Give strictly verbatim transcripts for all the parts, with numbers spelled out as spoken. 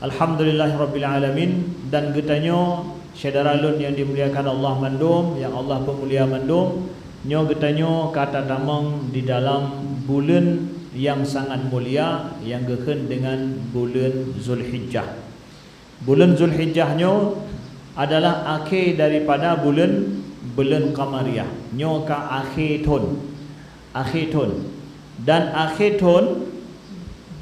Alhamdulillahirabbil alamin. Dan geutanyoe syedara lôn nyang dimuliakan Allah mandum, nyang Allah peumulia mandum, nyoe geutanyoe ka tatamong di dalam buleuen nyang sangat mulia nyang geukheun deungon buleuen Zulhijjah. Buleuen Zulhijjah nyoe adalah akhé daripada buleuen, buleuen Qamariyah. Nyoe ka akhé thon. Akhé thon. Dan akhé thon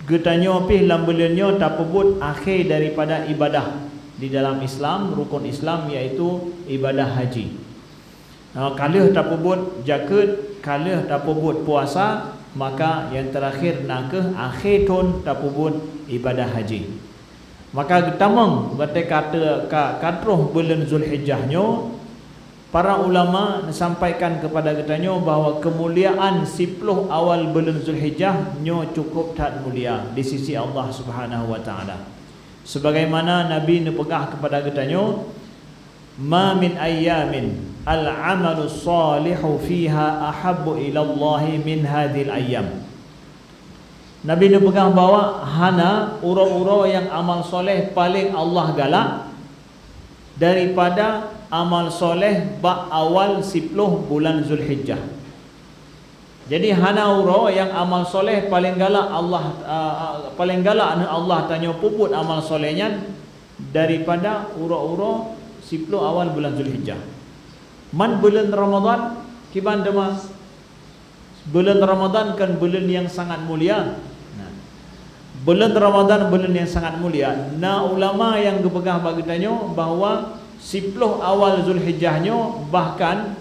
geutanyoe pih lam buleuen nyoe tapeubuet akhé daripada ibadah di dalam Islam, rukun Islam, yaitu ibadah haji. Ka lheueh tapeubuet jakeuet, ka lheueh tapeubuet puasa, maka nyang teurakhir nakeuh akhé thon tapeubuet ibadah haji. Maka geutamong watée ka te-, ka, ka troh buleuen Zulhijjah nyoe, para ulama neusampaikan keupada geutanyoe bahwa keumuliaan siploh awal buleuen Zulhijjah nyoe cukup that mulia di sisi Allah Subhanahu wa Taala. Sebagaimana Nabi neupeugah keupada geutanyoe, "Ma min ayyamin al-amalu shalihu fiha ahabbu ilallahi min hadhil ayyam." Nabi neupeugah bahwa hana uroe-uroe nyang amal soleh paleng Allah galak daripada amal soleh bak awal siploh bulan Zulhijjah. Jadi hana uroe nyang amal soleh paleng galak Allah, a, a, paleng galak aneuëk Allah tanyoe peubuet amal soleh nyan daripada uroe-uroe siploh awal bulan Zulhijjah. Man buleuen Ramadhan kiban teuma? Buleuen Ramadhan kan buleuen nyang sangat mulia. Nah, buleuen Ramadhan buleuen nyang sangat mulia. Na ulama nyang geupeugah bak geutanyoe bahwa siploh awal Zulhijjah nyoe bahkan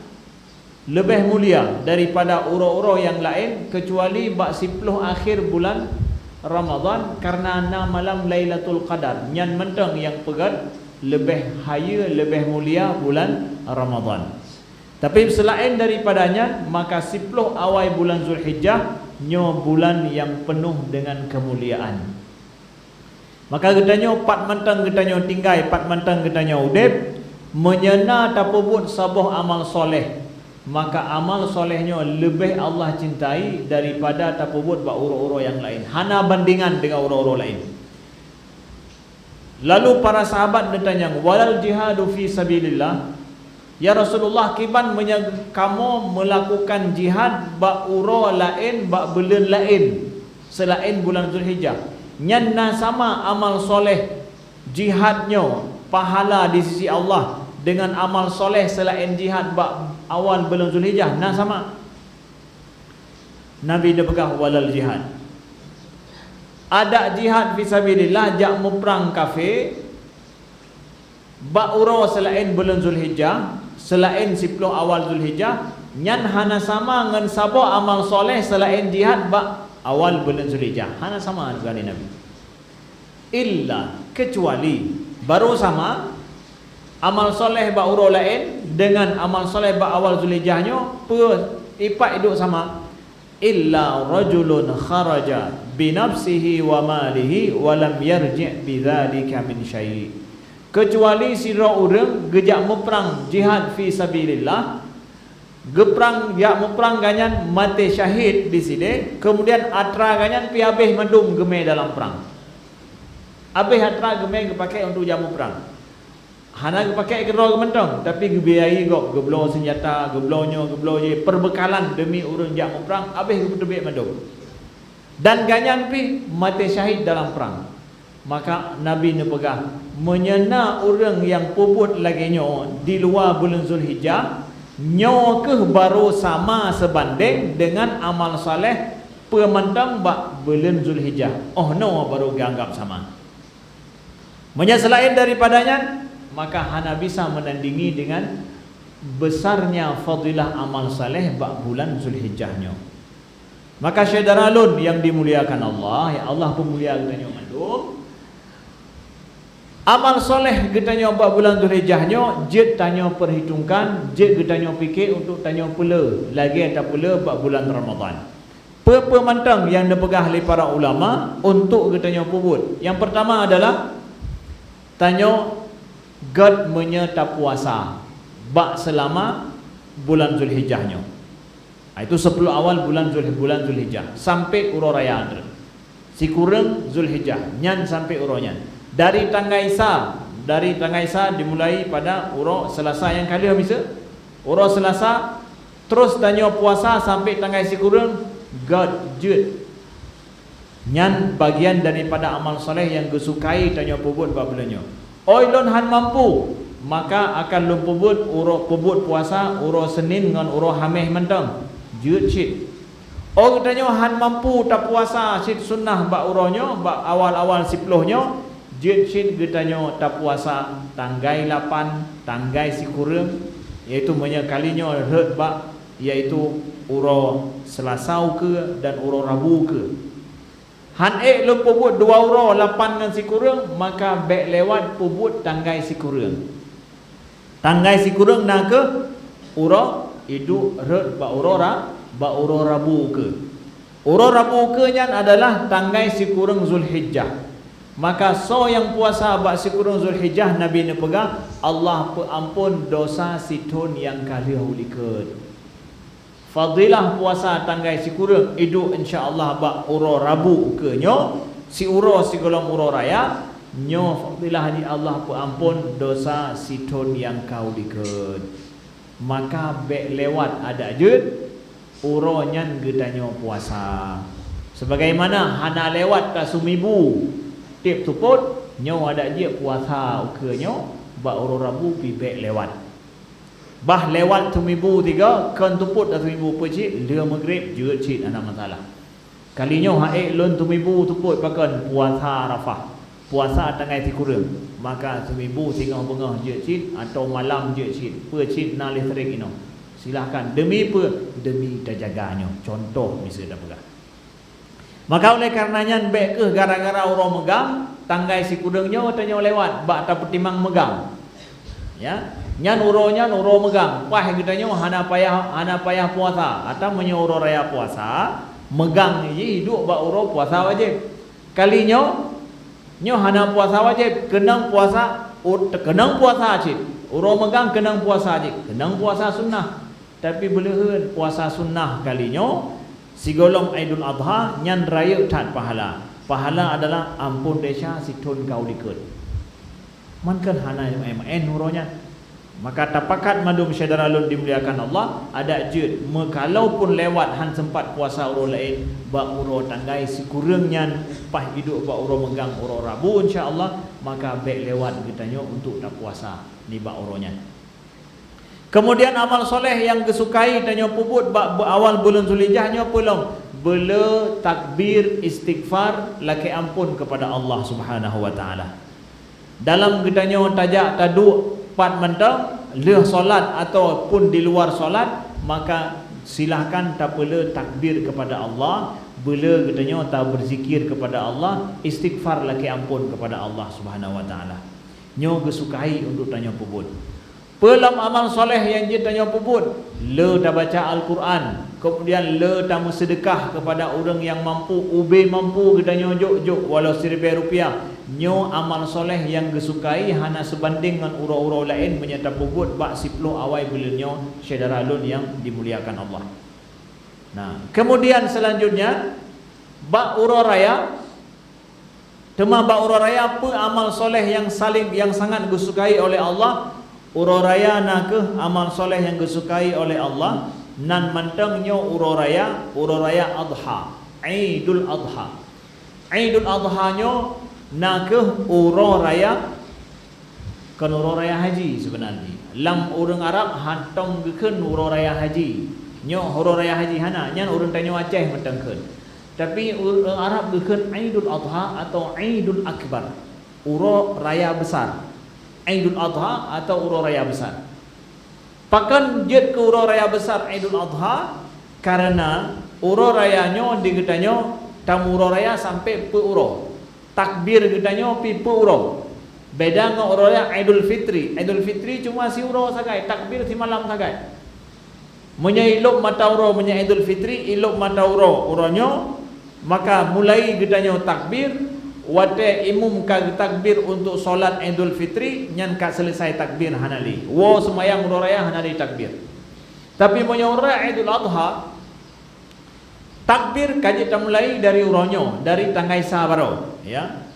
leubeh mulia daripada uroe-uroe nyang laén, keucuali bak siploh akhir bulan Ramadhan, kareuna na malam Lailatul Qadar. Nyan mantong nyang peugét leubeh hayeue, leubeh mulia bulan Ramadhan. Tapi seulaén daripada nyan, maka siploh awai bulan Zulhijjah nyoe bulan nyang peunoh deungon keumuliaan. Maka geutanyoe pat mantong geutanyoe tinggai, pat mantong geutanyoe udeb, meunyoe na tapeubuet saboh amal soleh, maka amal soleh nyoe leubeh Allah cintai daripada tapeubuet bak uroe-uroe nyang laén. Hana bandingan deungon uroe-uroe laén. Lalu para sahabat neutanyong, "Walal jihadu fi sabilillah?" "Ya Rasulullah, kiban meunyoe kamoe meulakukan jihad bak uroe laén, bak buleuen laén, seulaén bulan Zulhijjah? Nyan na sama amal soleh jihad nyoe, pahala di sisi Allah, deungon amal soleh seulaén jihad bak awal bulan Zulhijjah? Na sama?" Nabi neupeugah, "Walal jihad." Adak jihad fi sabilillah, jak muprang kafé, bak uroe seulaén buleuen Zulhijjah, seulaén siploh awal Zulhijjah, nyan hana sama ngon saboh amal soleh seulaén jihad bak awal buleuen Zulhijjah. Hana sama, kheun Nabi. Illa, keucuali, barô sama, amal soleh bak uroe laén deungon amal soleh bak awal Zulhijjah nyoe, peue ipak iduek sama. "Illa rajulun kharaja binafsihi wa malihi wa lam yarji' bidzalika min syai'." Keucuali sidroe ureuëng geujak muprang jihad fi sabilillah, geuprang, jak muprang gobnyan maté syahid di sideh, keumudian atra gobnyan pih habéh mandum geumé dalam prang. Habéh atra geumé geupaké untuk jak muprang. Hana geupaké keudroe geuh mantong, tapi geubiayai gob, geubloe seunjata, geubloe nyoe, geubloe jih, peubeukalan deumi ureuëng jak muprang, habéh geupeuteubiet mandum. Dan gobnyan pih maté syahid dalam prang. Maka Nabi neupeugah, "Meunyoe na ureuëng nyang peubuet lagée nyoe di luwa buleuen Zulhijjah, nyoe kheueh barô sama seubandéng deungon amal saleh peue mantong bak buleuen Zulhijjah, oh noe barô geuanggab sama." Meunyoe seulaén daripada nyan, maka hana bisa meunandingi deungon beusarnya fadilah amal saleh bak bulan Zulhijjah nyoe. Maka syedara lôn nyang dimuliakan Allah, ya Allah peumulia geutanyoe mandum, amal saleh geutanyoe bak bulan Zulhijjah nyoe jeuet tanyoe peuhitongkan, jeuet geutanyoe pike untuk tanyoe peule lagée tapeule bak bulan Ramadhan. Peue-peue mantong nyang neupeugah lé para ulama untuk geutanyoe peubuet. Nyang peurtama adalah tanyoe gét meunyoe tapuasa bak seulama bulan Zulhijjah nyoe. Itu sepuluh awal bulan Zul-, bulan Zulhijjah sampai uroe raya teuk. Sikureueng Zulhijjah nyan sampai uroe nyan. Dari tanggai sa, dari tanggai sa dimulai pada uroe Selasa nyang ka lheueh miseue. Uroe Selasa, terus tanyoe puasa sampai tanggai sikureueng, gét jeuet. Nyan bagian daripada amal saleh nyang geusukai tanyoe peubuet bak buleuen nyoe. Oi lôn han mampu, maka akan lôn peubuet uroe, peubuet puasa uroe Senin ngon uroe Hamèh mantong. Jeuet cit. Oh geutanyoe han mampu tapuasa cit sunnah bak uroe nyoe, bak awal-awal siploh nyoe, jeuet cit geutanyoe tapuasa tanggai lapan, tanggai sikureueng, yaitu meunyoe kali nyoe rhot bak, yaitu uroe Selasa ukeue dan uroe Rabu ukeue. Han ék lôn peubuet dua uroe lapan ngon sikureueng, maka bék lewat peubuet tanggai sikureueng. Tanggai sikureueng na kheueh uroe iduek rhot bak uroe ra-, bak uroe Rabu ukeue. Uroe Rabu ukeue nyan adalah tanggai sikureueng Zulhijjah. Maka soe nyang puasa bak sikureueng Zulhijjah, Nabi neupeugah, Allah peuamphon dosa sithon nyang ka lheueh u likot. Fadilah puasa tanggai sikureueng iduek insya Allah bak uroe Rabu ukeue nyoe, siuroe sigohlom uroe raya, nyoe fadilah jih Allah peuamphon dosa sithon nyang ka u likot. Maka bék lewat adak jeuet uroe nyan geutanyoe puasa. Sebagaimana hana lewat tasumibu tiep seupôt, nyoe adak jeuet puasa ukeue nyoe bak uroe Rabu pih bék lewat. Bah lewat sumibu tiga, kon seupôt dah sumibu peucit, lheueh meugreb jeuet cit, hana masalah. Kali nyoe han ék lôn sumibu seupôt pakon puasa Arafah, puasa tanggai sikureueng, maka sumibu singoh beungoh jeuet cit atau malam jeuet cit, peue cit na listrik inoe. Silahkan, demi peue? Demi tajaga nyoe. Contoh miseue tapeugah. Maka oleh karena nyan, bék kheueh gara-gara uroe meugang, tanggai sikureueng nyoe tanyoe lewat bak tapeutimang meugang. Ya, nyan uroe nyan uroe meugang, paih geutanyoe hana payah, hana payah puasa. Atawa meunyoe uroe raya puasa, meugang jih iduek bak uroe puasa wajéb. Kali nyoe, nyoe hana puasa wajéb, keunong puasa, u-, keunong puasa cit. Uroe meugang keunong puasa cit, keunong puasa sunnah. Tapi beuleuheuen puasa sunnah kali nyoe, sigohlom Aidul Adha, nyan rayeuk that pahala. Pahala adalah amphon desya sithon ka u likot. Man kan hana maén-maén uroe nyan. Maka tapakat mandum syedara lôn dimuliakan Allah, adak jeuet, meukalaupun lewat han seumpat puasa uroe laén, bak uroe tanggai sikureueng nyan, paih iduek bak uroe meugang uroe Rabu insya Allah, maka bék lewat geutanyoe untuk tapuasa nibak uroe nyan. Keumudian amal soleh nyang geusukai tanyoe peubuet bak bu-, awal buleuen Zulhijjah nyoe peue lom? Beule takbir istighfar lakée amphon keupada Allah Subhanahu wa Taala. Dalam geutanyoe tajak taduek pat mantong, lheueh solat ataupun di luar solat, maka silahkan tapeule takbir keupada Allah, beule geutanyoe tabeuzikir keupada Allah, istighfar lakée amphon keupada Allah Subhanahu wa Taala. Nyoe geusukai untuk tanyoe peubuet. Peue lom amal soleh nyang jeuet tanyoe peubuet? Le tabaca Al-Qur'an, keumudian le tameuseudeukah keupada ureuëng nyang mampu, ubé mampu geutanyoe jok-jok walau siribée rupiah. Nyoe amal soleh nyang geusukai hana seubandéng ngon uroe-uroe laén meunyoe tapeubuet bak siploh awai buleuen nyoe, syedara lôn nyang dimuliakan Allah. Nah, keumudian seulanjutnya, bak uroe raya, Teuma bak uroe raya peue amal soleh nyang saling, nyang sangat geusukai oleh Allah? Uroe raya na kheueh amal soleh nyang geusukai oleh Allah, nan mantong nyoe uroe raya, uroe raya Adha, Idul Adha. Idul Adha nyoe na kheueh uroe raya Kon uroe raya haji seubeuna jih. Lam ureuëng Arab hántom geukheun uroe raya haji. Nyoe uroe raya haji hana, nyan ureuëng tanyoe Aceh mantong kheun. Tapi ureuëng Arab geukheun Aidul Adha atau Aidul Akbar, uroe raya besar. Aidul Adha atau uroe raya besar. Pakon jeuet keu uroe raya besar Aidul Adha? Karena uroe raya nyoe di geutanyoe tamu uroe raya sampai peuet uroe. Takbir geutanyoe pih peuet uroe. Beda ngon uroe raya Aidul Fitri. Aidul Fitri cuma siuroe sagai, takbir simalam sagai. Meunyoe ilop mata uroe, meunyoe Aidul Fitri ilop mata uroe, uroe nyoe, maka mulai geutanyoe takbir, watée imum ka geutakbir untuk solat Aidul Fitri, nyan ka seuleusai takbir hana lé. Woe seumayang uroe raya hana lé takbir. Tapi meunyoe uroe raya Aidul Adha, Takbir ka jeuet tamulai dari uroe nyoe, dari tanggai sa baroe, ya.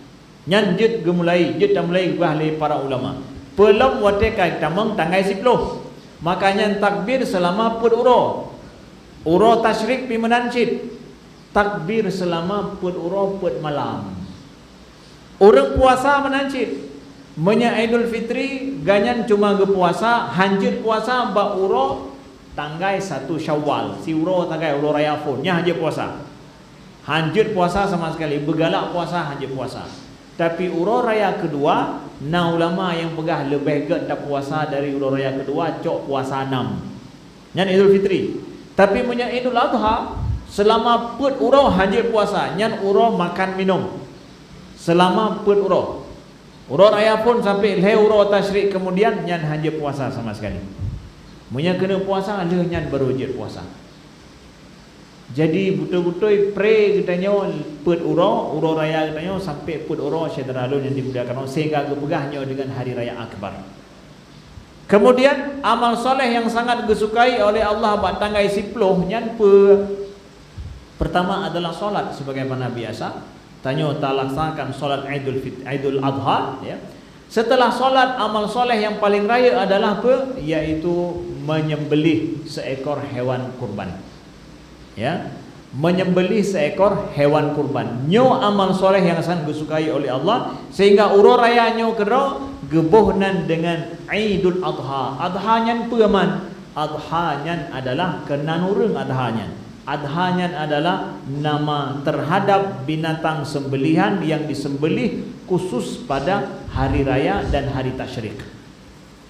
Nyan jeuet geumulai, jeuet tamulai geupeugah lé para ulama. Peulom watée ka tamong tanggai siploh. Maka nyan takbir seulama peuet uroe. Uroe tasyrik pih meunan cit. Takbir seulama peuet uroe peuet malam. Ureuëng puasa meunan cit. Meunyoe Idul Fitri, ganyan cuma geupuasa, hanjeuet puasa bak uroe tanggai satu Syawal, siuroe tanggai uroe raya phon, nyan hanjeuet puasa. Hanjeuet puasa sama sekali, beugalak puasa, hanjeuet puasa. Tapi uroe raya keudua, na ulama nyang peugah leubeh gét tapuasa dari uroe raya keudua, cok puasa nam. Nyan Idul Fitri. Tapi meunyoe Idul Adha, seulama peuet uroe hanjeuet puasa, nyan uroe makan minum. Seulama peuet uroe. Uroe raya phon sampai lhée uroe tasyrik kemudian, nyan hanjeuet puasa sama sekali. Meunyoe keuneuk puasa, lheueh nyan baru jeuet puasa. Jadi, beutôi-beutôi pré geutanyoe peuet uroe, uroe raya geutanyoe sampai peuet uroe, syedara lôn nyang dimuliakan Allah, sehingga geupeugah nyoe deungon hari raya akbar. Kemudian, amal soleh nyang sangat geusukai oleh Allah bak tanggai siploh nyan peue? Pertama adalah solat sebagaimana biasa. Tanyoe talaksanakan solat Idul Fit-, Idul Adha, ya. Setelah solat, amal soleh yang paling raya adalah apa? Yaitu menyembelih seekor hewan kurban. Ya, menyembelih seekor hewan kurban. Nyoe amal soleh yang sangat disukai oleh Allah, sehingga uroe raya nyoe keudroe geuboh nan dengan Idul Adha. Adha nyan peue man? Adha nyan adalah keunan ureuëng adha nyan. Adha nyan adalah nama terhadap binatang sembelihan yang disembelih khusus pada hari raya dan hari tasyrik,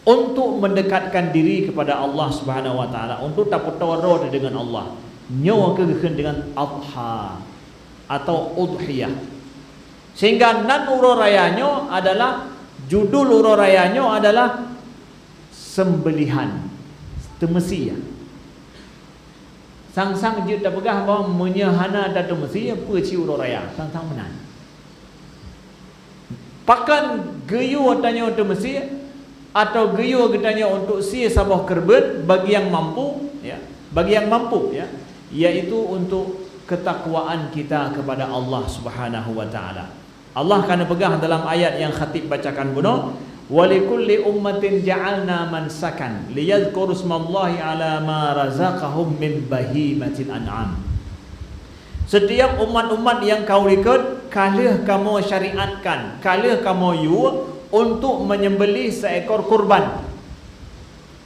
untuk mendekatkan diri kepada Allah Subhanahu wa Taala, untuk tapeutoe droe dengan Allah. Nyoe keuh geukheun dengan adha atau udhiyah. Sehingga nan uroe raya nyoe adalah, judul uroe raya nyoe adalah sembelihan, teumeusie. Sang-sang jeuet tapeugah bahwa meunyoe hana tateumeusie, peue cit uroe raya, sang-sang meunan. Pakon geuyue tanyoe teumeusie, atau geuyue geutanyoe untuk sie saboh keureubeuen bagi nyang mampu, ya, bagi nyang mampu, ya, yaitu untuk ketakwaan kita kepada Allah Subhanahu wa Taala. Allah ka neupeugah dalam ayat nyang khatib bacakan bunoe, "Wa likulli ummatin ja'alna mansakan liyadzkurusmallahi ala ma razaqahum min bahimatil an'am." Setiap umat-umat nyang ka u likot, ka lheueh kamoe syariatkan, ka lheueh kamoe yue untuk menyembelih seekor kurban.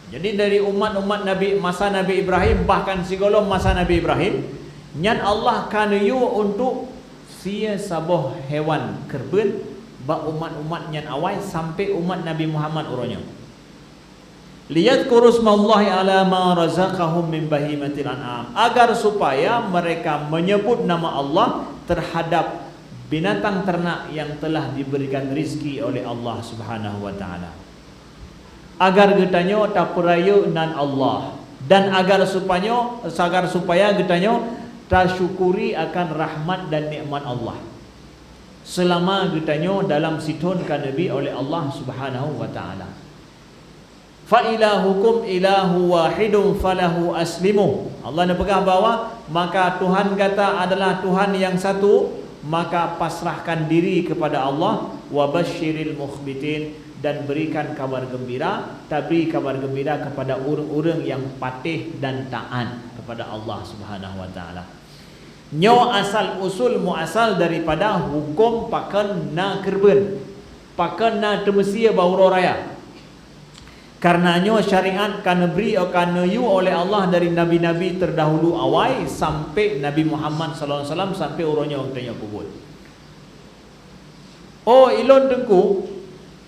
Jadi, dari umat-umat Nabi, masa Nabi Ibrahim, bahkan sigohlom masa Nabi Ibrahim, nyan Allah ka neuyue untuk sie saboh hewan keureubeuen bak umat-umat nyan awai sampai umat Nabi Muhammad uroe nyoe. "Liyadzkurusmallahi ala ma razaqahum min bahimatil an'am," agar supaya mereka menyebut nama Allah terhadap binatang ternak yang telah diberikan rizki oleh Allah Subhanahu wa Taala. Agar geutanyoe tapeurayeuk nan Allah, dan agar supanyoe, agar supaya geutanyoe tasyukuri akan rahmat dan nikmat Allah, selama geutanyoe dalam sithon ka neubi oleh Allah Subhanahu wa Taala. "Fa ilahukum ilahu wahidun falahu aslimu." Allah neupeugah bahwa, "Maka Tuhan gata adalah Tuhan yang satu, maka pasrahkan diri kepada Allah, wa basyiril mukhbitin, dan berikan kabar gembira, tabri kabar gembira kepada ureuëng-ureuëng yang patéh dan taat kepada Allah Subhanahu wa Taala." Nyoe asal usul muasal daripada huköm pakon na keureubeuen, pakon na teumeusie bak uroe raya. Kareuna nyoe syariat ka neubri, ka neuyue oleh Allah dari nabi-nabi terdahulu awai sampai Nabi Muhammad sallallahu alaihi wasallam, sampai uroe nyoe geutanyoe peubuet. Oh, ilôn Teungku,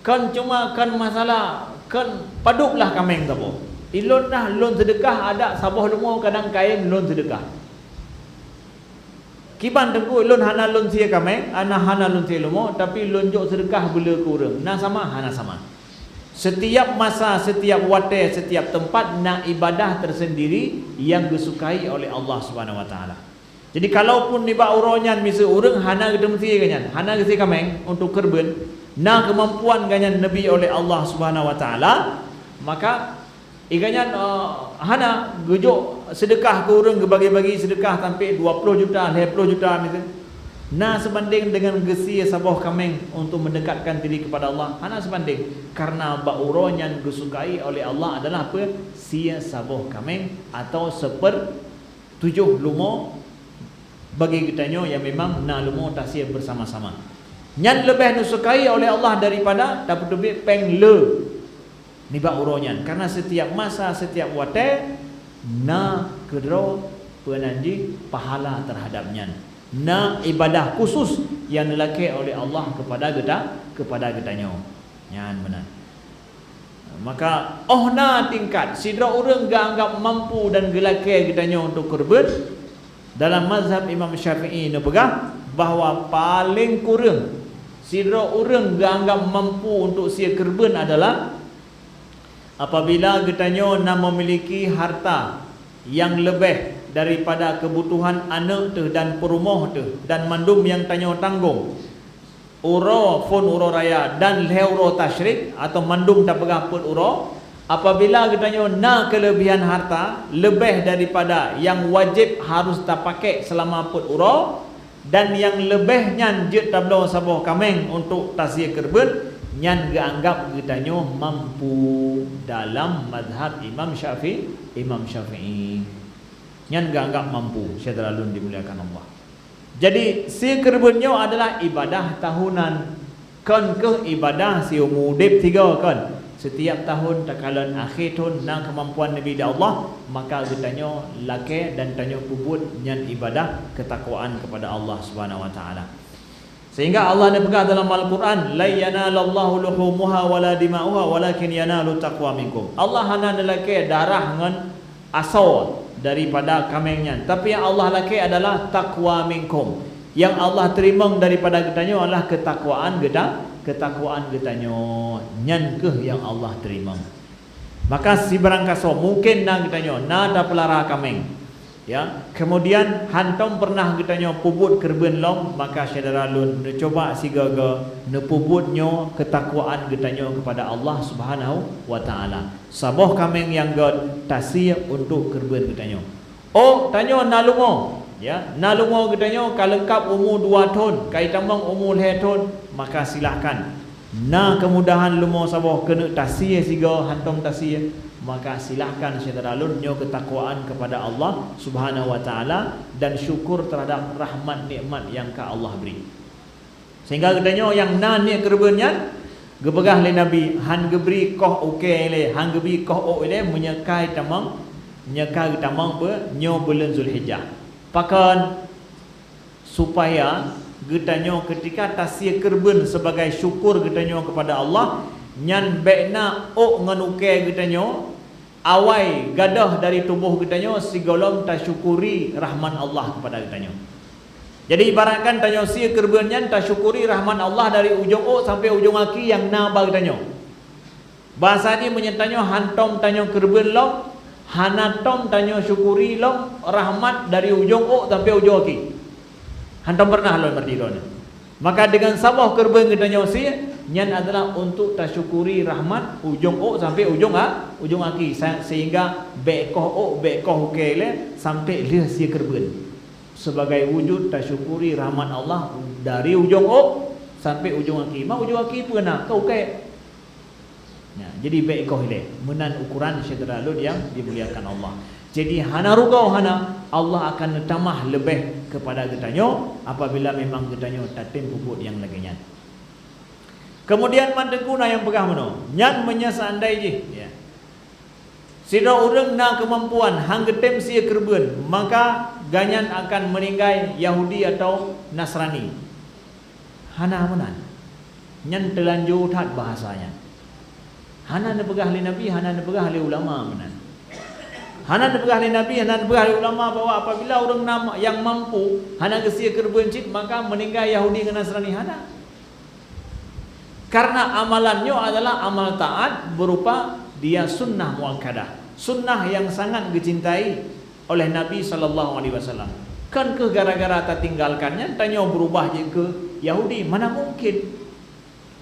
kon cuma kon masalah, kon padub lah kaméng saboh. Ilôn dah lôn seudeukah adak saboh leumo kadang kayém lôn seudeukah. Kiban Teungku, lôn hana lôn sie kaméng, hana, hana lôn sie leumo, tapi lôn jok seudeukah beuleu keu ureuëng. Na sama? Hana sama. Setiap masa, setiap watée, setiap teumpat na ibadah tersendiri yang geusukai oleh Allah Subhanahu wa Taala. Jadi, kalaupun nibak uroe nyan miseue ureuëng hana geuteumeusie geuh nyan, hana geusie kaméng untuk keureubeuen, na keumampuan geuh nyan neubi oleh Allah Subhanahu wa Taala, maka iga nyan, eh, hana geujok seudeukah keu ureuëng, geubagi-bagi seudeukah sampai dua ploh juta, lhée ploh juta miseue. Na seubandéng deungon geusie saboh kaméng untuk meudekatkan diri kepada Allah? Hana seubandéng, karena bak uroe nyan geusukai oleh Allah adalah apa? Sie saboh kaméng atau seuper tujoh leumo bagi geutanyoe nyang memang na leumo tasie bersama-sama. Nyan leubeh neusukai oleh Allah daripada tapeuteubiet péng le nibak uroe nyan, karena setiap masa, setiap watée na keudroe peunan jih pahala terhadap nyan. Na ibadah khusus nyang neulakée oleh Allah kepada geuta, kepada geutanyoe. Nyan meunan. Maka, óh na tingkat sidroe ureuëng geuanggap mampu dan geulakée geutanyoe untuk keureubeuen, dalam mazhab Imam Syafi'i neupeugah bahwa paléng kureueng sidroe ureuëng geuanggap mampu untuk sie keureubeuen adalah apabila geutanyoe na memiliki harta nyang leubeh daripada keubutuhan aneuëk teuh dan peurumoh teuh dan mandum nyang tanyoe tanggong, uroe phon uroe raya dan lhée uroe tasyrik atau mandum tapeugah peuet uroe, apabila geutanyoe na keuleubihan harta leubeh daripada nyang wajéb harus tapakék seulama peuet uroe, dan nyang leubeh nyan jeuet tabloe saboh kaméng untuk tasie keureubeuen, nyan geuanggap geutanyoe mampu dalam mazhab Imam Syafi-, Imam Syafi'i. Nyan geuanggap mampu, syedara lôn dimuliakan Allah. Jadi, sie keureubeuen nyoe adalah ibadah tahunan. Kon kheueh ibadah siumu udeb sigoe kon. Setiap tahun takalon akhé thon na keumampuan neubi di Allah, maka geutanyoe lakée dan tanyoe peubuet nyan ibadah keutakwaan kepada Allah Subhanahu wa Taala. Sehingga Allah neupeugah dalam Al-Quran, "Lan yanalallahu luhumuha wala dima'uha walakin yanalu taqwa minkum." Allah hana neulakée darah ngon asoe daripada kaméng nyan. Tapi nyang Allah lakée adalah taqwa minkum. Nyang Allah teurimong daripada geutanyoe adalah keutakwaan geuta-, keutakwaan geutanyoe. Nyan kheueh nyang Allah teurimong. Maka sibarang kasoe mungken na geutanyoe na tapeulara kaméng. Ya, kemudian hantom peureunah geutanyoe peubuet keureubeuen lom, maka syedara lôn neucuba sigoe-goe neupeubuet nyoe keutakwaan geutanyoe kepada Allah Subhanahu wa Taala. Saboh kaméng nyang gét tasie untuk keureubeuen geutanyoe. Ôk tanyoe na leumo, ya, na leumo geutanyoe ka leungkab umu dua thon, ka jitamong umu lhée thon, maka silahkan. Na keumudahan leumo saboh keuneuk tasie sigoe hantom tasie, maka silahkan syedara lôn nyoe keutakwaan kepada Allah Subhanahu wa Taala dan syukur terhadap rahmat nikmat nyang ka Allah bri. Sehingga geutanyoe nyang na niet keureubeuen nyan, geupeugah lé Nabi, "Han geubri koh ukée ilée, han geubri koh ôk ilée meunyoe ka tamong, meunyoe ka geutamong beu nyoe buleuen Zulhijjah." Pakon? Supaya geutanyoe keutika tasie keureubeuen sibagai syukur geutanyoe kepada Allah, nyan bék na ôk ngon ukée geutanyoe awai gadôh dari tuboh geutanyoe sigohlom tasyukuri rahmat Allah kepada geutanyoe. Jadi, ibaratkan tanyoe sie keureubeuen nyan tasyukuri rahmat Allah dari ujong ôk sampoe ujong aki nyang na bak geutanyoe. Bahasa jih meunyoe tanyoe hantom tanyoe keureubeuen lom, hana tom tanyoe syukuri lom rahmat dari ujong ôk sampoe ujong aki. Hantom peureunah lom, berarti lom. Maka deungon saboh keureubeuen geutanyoe sie, nyan adalah untuk tasyukuri rahmat ujong ôk sampoe ujong a-, ujong aki, sa-, sehingga bék koh ôk, bék koh ukée lé sampoe lheueh sie keureubeuen. Sebagai wujud tasyukuri rahmat Allah dari ujong ôk sampoe ujong aki. Ma ujong aki peue na, ka ukée. Ya, jadi bék koh ilée. Meunan ukuran syedara lôn nyang dimuliakan Allah. Jadi hana rugoe hana, Allah akan neutamah leubeh kepada geutanyoe apabila memang geutanyoe tatem peubuet nyang lagée nyan. Kemudian man teungku na nyang peugah meunoe, nyan meunyoe seandai jih, ya, sidroe ureuëng na keumampuan han geutem sie keureubeuen, maka gobnyan akan meuninggai Yahudi atawa Nasrani. Hana meunan. Nyan teulanjô that bahasa nyan. Hana neupeugah lé Nabi, hana neupeugah lé ulama meunan. Hana neupeugah lé Nabi, hana neupeugah lé ulama bahwa apabila ureuëng na nyang mampu hana geusie keureubeuen cit, maka meuninggai Yahudi ngon Nasrani, hana. Karena amalan nyoe adalah amal taat berupa dia sunnah muakkadah, sunnah nyang sangat geucintai oleh Nabi sallallahu alaihi wasallam. Kon kheueh gara-gara tatinggalkan nyan tanyoe beurubah jeuet keu Yahudi, mana mungkin.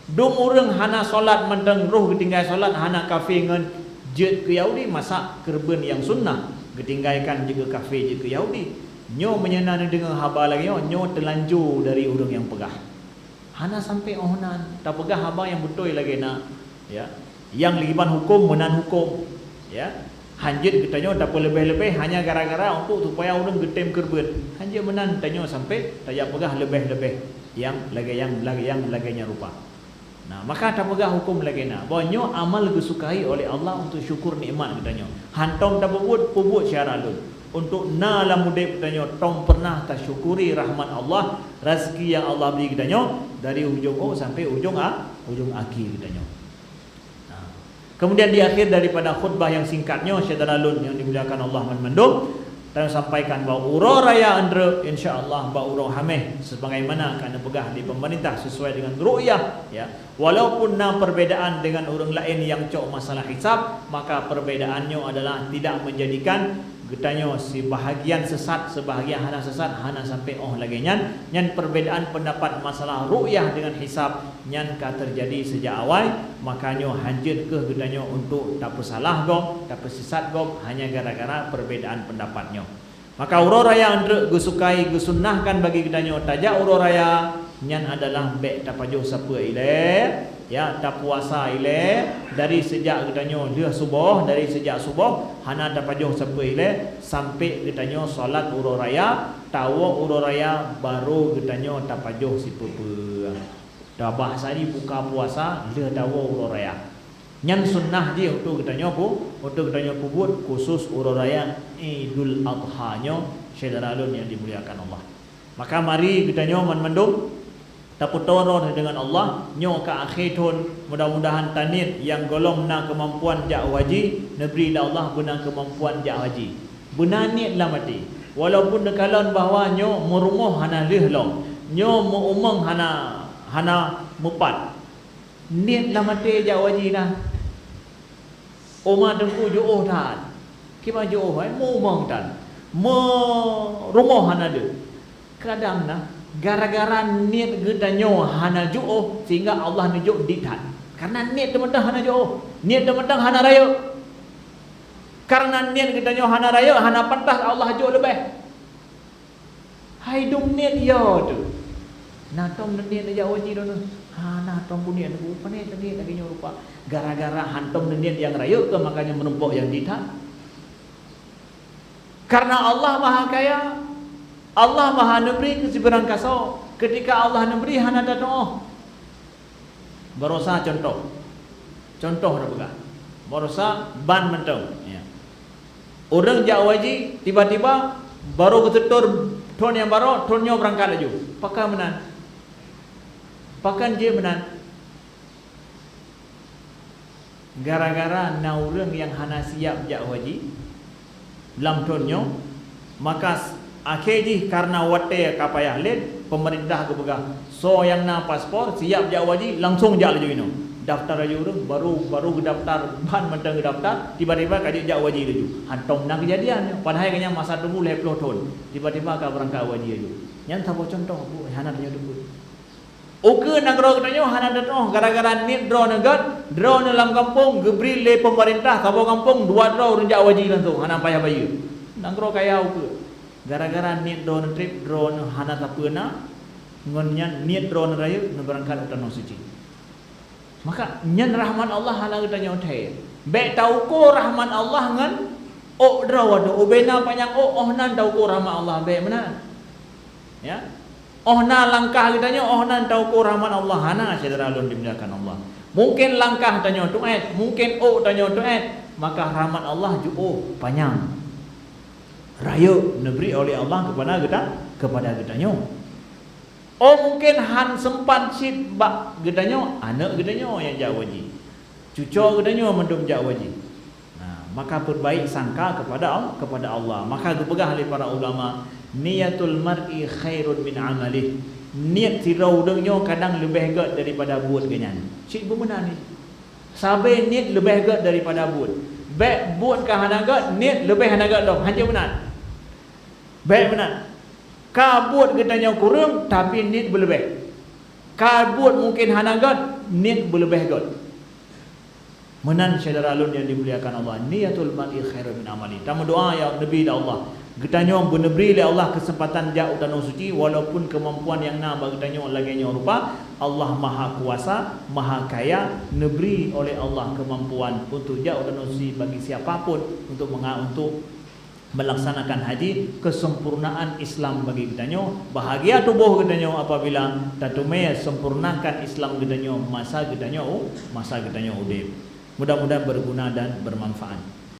Dum ureuëng hana solat mantong roh geutinggai solat hana kafé ngon jeuet keu Yahudi, masa keureubeuen nyang sunnah geutinggaikan jeuet keu kafé jeuet keu Yahudi. Nyoe meunyoe na neudeungoe haba lagée nyoe, nyoe teulanjô dari ureuëng nyang peugah. Hana sampai óh nan tapeugah haba nyang beutôi lagée na, ya. Nyang lé kiban huköm meunan huköm, ya. Hanjeuet geutanyoe tapeuleubeh-leubeh hanya gara-gara untuk supaya ureuëng geutem keureubeuen. Hanjeuet meunan tanyoe sampai tajak peugah leubeh-leubeh nyang lagée nyang lagée nyang lagée nyan rupa. Nah, maka tapeugah huköm lagée na, bahwa nyoe amal geusukai oleh Allah untuk syukur nikmat geutanyoe. Hantom tapeubuet, peubuet syedara lôn. Untuk na lam udeb geutanyoe tom pernah tasyukuri rahmat Allah, rezeki nyang Allah bri geutanyoe dari ujong ôk sampai ujong a, ujong akhé geutanyoe. Nah, kemudian di akhir daripada khutbah nyang singkat nyoe, syedara lôn nyang dimuliakan Allah banmandum, tanyoe sampaikan bahwa uroe raya Andreuk, insya Allah, bak uroe Hameh, sebagaimana ka neupeugah di pemerintah sesuai dengan ru'yah, ya. Walaupun na perbedaan dengan ureuëng laén nyang cok masalah hisab, maka perbedaan nyoe adalah tidak menjadikan geutanyoe sibahagian sesat, sibahagian hana sesat, hana sampai óh lagée nyan. Nyan perbedaan pendapat masalah ru'yah dengan hisab nyan ka teujadi sejak awai, maka nyoe hanjeuet kheueh geutanyoe untuk tapeusalah gob, tapeusisat gob hanya gara-gara perbedaan pendapat nyoe. Maka uroe raya Andreuk geusukai, geusunnahkan bagi geutanyoe tajak uroe raya nyan adalah bék tapajoh sapeue ilée, ya, tapuasa ilée dari sejak geutanyoe lheueh suboh, dari sejak suboh hana tapajoh sapeue ilée sampai geutanyoe salat uroe raya, tawoe uroe raya baru geutanyoe tapajoh sipeue-peue. Tabah sari buka puasa lheueh tawoe uroe raya. Nyan sunnah jih untuk geutanyoe pu-, untuk geutanyoe peubuet khusus uroe raya Idul Adha nyoe, syedara lôn nyang dimuliakan Allah. Maka mari geutanyoe banmandum tapeutoron deungon Allah, nyoe ka akhé thon, mudah-mudahan taniet nyang gohlom na keumampuan jak haji, neubri lé Allah beuna keumampuan jak haji. Beuna niet lam até. Walaupun neukalon bahwa nyoe meurumoh hana lheueh lom, nyoe meu-umong hana, hana meupat. Niet lam até jak haji na. Oma teungku jiôh that. Kiban jiôh, eh, meu-umong that. Meurumoh hana deuh. Kadang na, gara-gara niet geutanyoe hana jiôh, sehingga Allah neujok dit that. Karena niet teumeutang hana jiôh. Niet teumeutang hana rayeuk. Karena niet geutanyoe hana rayeuk, hana pantas Allah jok leubeh. Hai dum niet yo tu. Na tom neuniet neujak haji droeneuh. Hana tom puniet, pane teuniet lagée nyoe rupa. Gara-gara hantom neuniet nyang rayeuk keu, makanya meurumpok nyang dit that. Karena Allah Maha Kaya, Allah Maha Neubri keu sibeurang kasoe. Ketika Allah neubri hana tatuoh. Barosa contoh. Contoh na peugah. Barosa ban mantong. Ya. Ureuëng jak haji, tiba-tiba baru geututur thon nyang baroe, thon nyoe beurangkat laju. Pakon meunan? Pakon jeuet meunan? Gara-gara na ureuëng nyang hana siap jak haji lam thon nyoe, maka s-, akhé jih karena watée ka payah lét, pemerintah geupeugah, soe nyang na paspor siap jak haji langsung jak laju inoe. Daftar laju ureuëng, baru, baru geudaftar, ban mantong geudaftar, tiba-tiba ka jeuet jak haji laju. Hantom na keujadian nyoe, padahai geuhnyan masa teunggu lhée ploh thon, tiba-tiba ka beurangkat haji laju. Nyan saboh contoh, Bu, hana tanyoe teupeu. Ukeue nanggroe geutanyoe hana tatuoh gara-gara niet droeneuh gét, droeneuh lam gampông geubri lé pemerintah saboh gampông dua droe ureuëng jak haji langsung, hana payah bayeue. Nanggroe kaya ukeue. Gara-gara niet droeneuh treb, droeneuh hana sapeue na, ngon nyan niet droeneuh rayeuk neubeurangkat u tanoh suci. Maka nyan rahmat Allah hana geutanyoe thée. Bék tauko rahmat Allah ngon ôk droe, ubena panyang ôk, óh nan tauko rahmat Allah, bék meunan. Ya. Óh na langkah geutanyoe, óh nan tauko rahmat Allah, hana, syedara lôn dimuliakan Allah. Mungkin langkah tanyoe tuét, mungkin ôk tanyoe tuét, maka rahmat Allah jiôh panyang. Rayeuk neubri oleh Allah kepada geuta-, kepada geutanyoe. Oh, mungkin han seumpat cit bak geutanyoe, aneuëk geutanyoe nyang jak haji. Cucoe geutanyoe mandum jak haji. Nah, maka peubaik sangka kepada Al-, kepada Allah. Maka geupeugah lé para ulama, "Niyatul mar'i khairun min amalih." Niet sidroe ureuëng nyoe kadang leubeh gét daripada buet geuhnyan. Cit beumeunan nyoe. Sabe niet leubeh gét daripada buet. Bék buet ka hana gét, niet leubeh hana gét lom. Hanjeuet meunan. Bék meunan. Ka buet geutanyoe kureueng, tapi niet beuleubeh. Ka buet mungken hana gét, niet beuleubeh gét. Meunan syedara lôn nyang dimuliakan Allah, niyatul mar'i khairun min amali. Tameudoa, ya Nabi, ya Allah, Geutanyoe beuneubri lé Allah keuseumpatan jak u Tanoh Suci, walaupun keumampuan nyang na bak geutanyoe lagée nyoe rupa, Allah Maha Kuasa, Maha Kaya, neubri oleh Allah keumampuan untuk jak u Tanoh Suci bagi siapa pun untuk menga-, untuk melaksanakan haji, kesempurnaan Islam bagi geutanyoe. Bahagia tuboh geutanyoe apabila tateumé sempurnakan Islam geutanyoe masa geutanyoe u-, masa geutanyoe udeb. Mudah-mudahan berguna dan bermanfaat.